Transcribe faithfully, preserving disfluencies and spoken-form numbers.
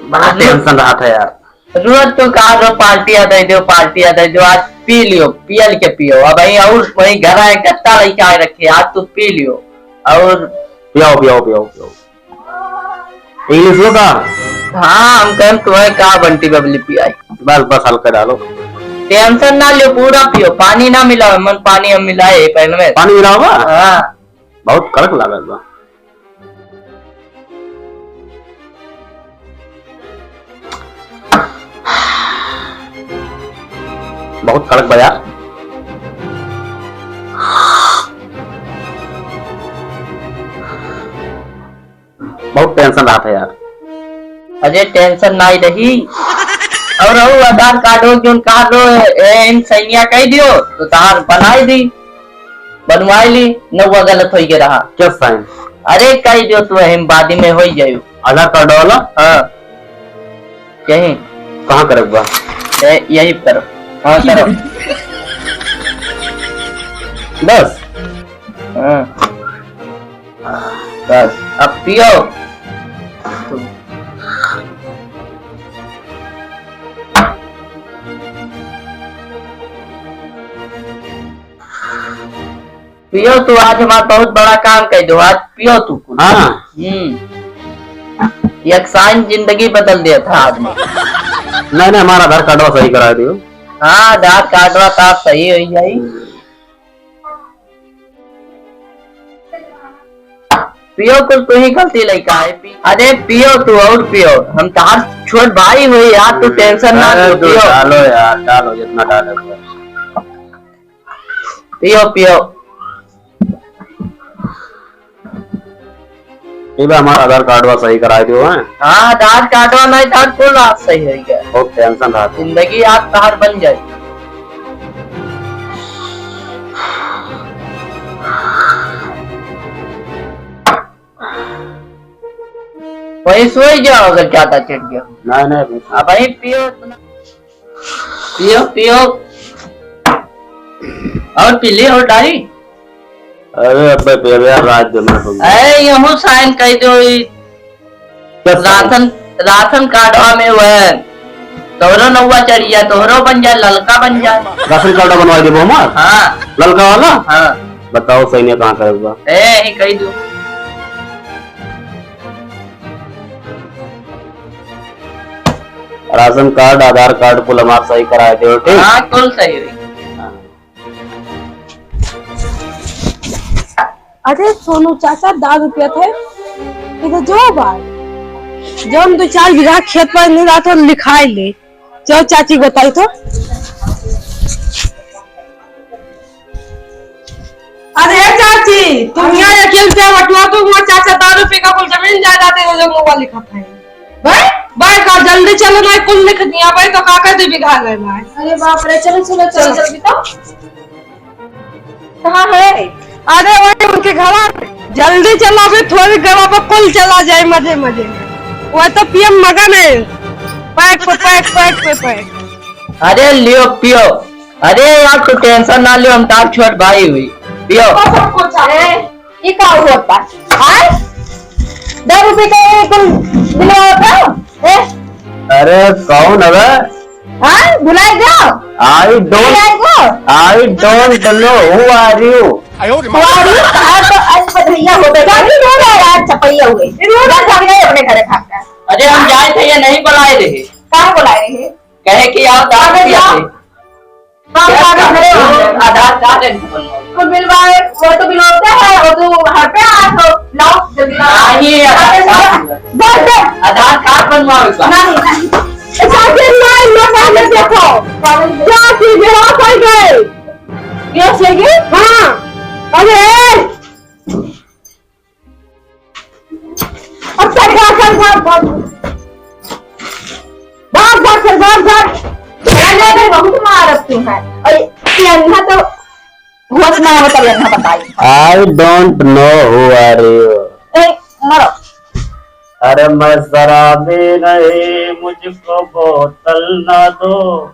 बड़ा tension रहत है यार। रोज तू कहा दो, "पार्टी आ दे दो, पार्टी आ दे दो।" आज पी लियो, पियल के पियो। अब वहीं और वहीं घर आए, गत्ता लइके आए रखे, आज तू पी लियो। और पियाओ, पियाओ, पियाओ, पियाओ। English हो का? हाँ, हम कहम तुम्हें का बंटी बबली पियाई। बस, बस, हल्का डालो। Tension ना लियो, पूरा पियो। पानी ना मिला, मन पानी हम मिलाए पहले में। पानी मिला होगा? हाँ। बहुत कड़क लागत बा। बहुत कड़क बा यार। बहुत tension रहत है यार। अरे tension नाई रही। और वो आधार कार्ड हो जोन कहा लो, ए, इन सैनिया कह दियो, तो तहार बनाई दी। बनवाई ली, नौवा गलत होई के रहा। क्या sign? अरे, कही दियो तू, हम बाद में होई जायो। आधार कार्ड वाला? हाँ। यही। कहाँ करे बा? ए, यही करो। हाँ, करो। बस? हाँ। बस, अब पियो। पियो तू, आज हमार बहुत बड़ा काम कर दो, आज पियो तू कुल। हाँ। हम्म। एक sign जिंदगी बदल दिया था आज में। नहीं, नहीं, हमारा आधार कार्डवा सही करा दियो। हाँ, आधार कार्डवा तो आज सही हो जाई। पियो कुल तू ही गलती लइका है, पी-, अरे पियो तू और पियो, हम तहार छोट भाई हुई यार, तू tension ना अरे लो, तू पियो। डालो यार, डालो जितना डाले हुआ। पियो, पियो। ये बा हमारा आधार कार्डवा सही कराए दियो, हैं? हाँ, आधार कार्डवा नहीं था, कुल आज सही हो गया। बहुत tension रहा था। जिंदगी आज तहार बन जाए। वही सोई जाओ अगर ज्यादा चढ़ गया। नहीं, नहीं, अभी अब वही पियो इतना। पियो, पियो। और पी ले, और डाली। अरे अबे पियो यार, रात जमा हो गया। अरे यहू sign कर दो, ई क्या sign? राशन, राशन कार्डवा में वह तोहरो नौवा चढ़ जाए, तोहरो बन जाए, ललका बन जाए। राशन कार्ड बनवा देबो हमार? हाँ। ललका वाला? हाँ। बताओ सही नहीं कहाँ करे हुआ? ए, यही कह दो। राशन कार्ड, आधार कार्ड कुल हमार सही कराए दे, ठीक? हाँ, कुल सही हुई। हाँ। अरे सोनू चाचा, दारू पियत है, ये तो जो बात, जौन दो चार बीघा खेत पर नहीं रहा तो लिखाई ले, जो चाची बताई तो। अरे चाची, तुम यहाँ अकेले क्या बटुआ, तुम वो चाचा दारू पी का कुल जमीन जायदाद है, जो मुँह लिखत है। भाई, भाई का जल्दी चलो, भाई कुल लिख दिया, भाई तो काका दे बिघा गए भाई। अरे बाप रे, चलो, चलो, चलो, चलो। जल्दी तो। कहाँ है? अरे वही उनके घर में। जल्दी चलो, अभी थोड़ी देर में कुल चला जाए मजे मजे में। वो तो पी एम मगन है, पैक पे पैक, पैक पे पैक। अरे लियो पियो। अरे यार, तू tension ना लियो, हम तार छोट भाई हुई। पियो। बस हमको चाहे। ए, ई का होता? आय? दारू पी के कुल बिलवा होता? ए? अरे कौन है बे? हाँ, भुलाई गयो? I don't, भुलाई गयो? I don't know who are you? Who are you? हाँ, तो आज पटरिया हो गए। गाड़ी रो रहा है यार, चपैया हुए। रो रहा है, अपने घरे भाग गया। अरे हम जाए थे, ये नहीं बुलाए रहे। कहाँ बुलाए रहे? कहे कि आप अरे जाओ। हाँ, हाँ, हाँ, हाँ। आधार कार्ड है। कुल मिलवाए, वो तो बिलोते हैं, वो तो घर पे आ तो लाओ, जल्दी लाओ। नहीं, आधार कार्ड। बस, बस। आधार कार्ड बनवाओ इसका। नहीं, नहीं। इसका फिर लाइन में पहले देखो। क्या चीज है, आप आ गए। ये चाहिए? हाँ। अरे। अब चल, भाग, भाग, भाग, भाग। भाग, भाग, चल, भाग, भाग। अरे, अरे, बहुत मारत तू है। अरे, ये अंधा तो होश ना हो, तब अंधा बताई। I don't know who are you। ए, मरो। अरे, मैं शराबी नहीं, मुझको बोतल ना दो।